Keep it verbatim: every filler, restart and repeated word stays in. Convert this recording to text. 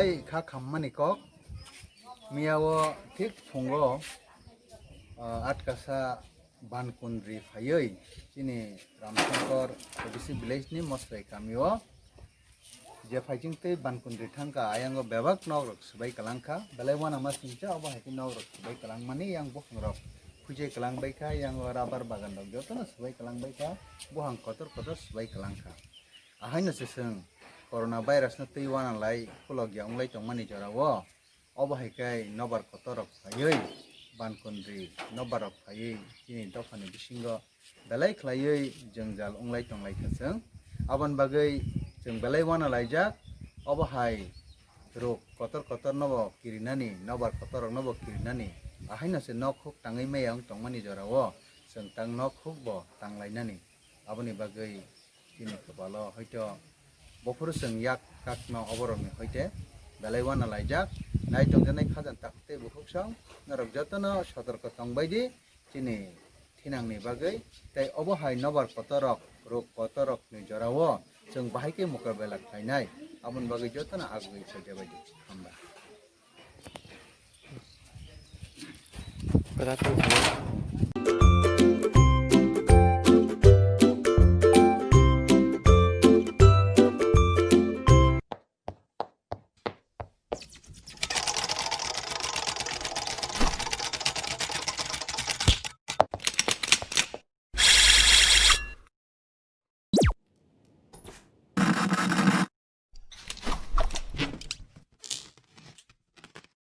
Tei kha khammani kok, miyao thik phungo, ah, atkasa Bankundri phaiwi chini Ramshankar A D C village ni Mosrai kamio je phaiching tei Bankundri thangkha, ayango bebak nok rok swbai kwlangkha, belai uanama singcha obo hai khe nok rok swbai kwlangmani yang buphang rok phuichai kwlangbaikha, yango rubber bagan rok jotono swbai kwlangbaikha, buphang kotor kotor swbai kwlangkha. Ahaino se chwng corona virus no twi uanalai khulokya wnglai tongmani jorao obo hai khe nobar kotor rok phaiwi Bankundri nobar rok phaiwi chini dophani bisingo belai khlaiwi jwngjal wnglai tonglaikha chwng. Aboni bagwi chwng belai uanalaijak, obo hai rok kotor kotor nobo kirinani, nobar kotor rok nobo kirinani, ahaino se nok huk tangwi maya wng tongmani jorao chwng tang nok huk bo tanglainani. Aboni bagwi chini kwpalo hoito bophuru chwng yak kakno oborokni hoite belai uanalaijak. Nai tongjaknai khajang takhuk tei bukhuk song norok jotono sotorko tongbaidi chini thinangni bagwi, tei obo hai nobar kotorok, rok kotorokni jorao chwng bahai khe mokabela khlainai, aboni bagwi jotono agwi saijabaidi. Hambai. Kwrak wngkha.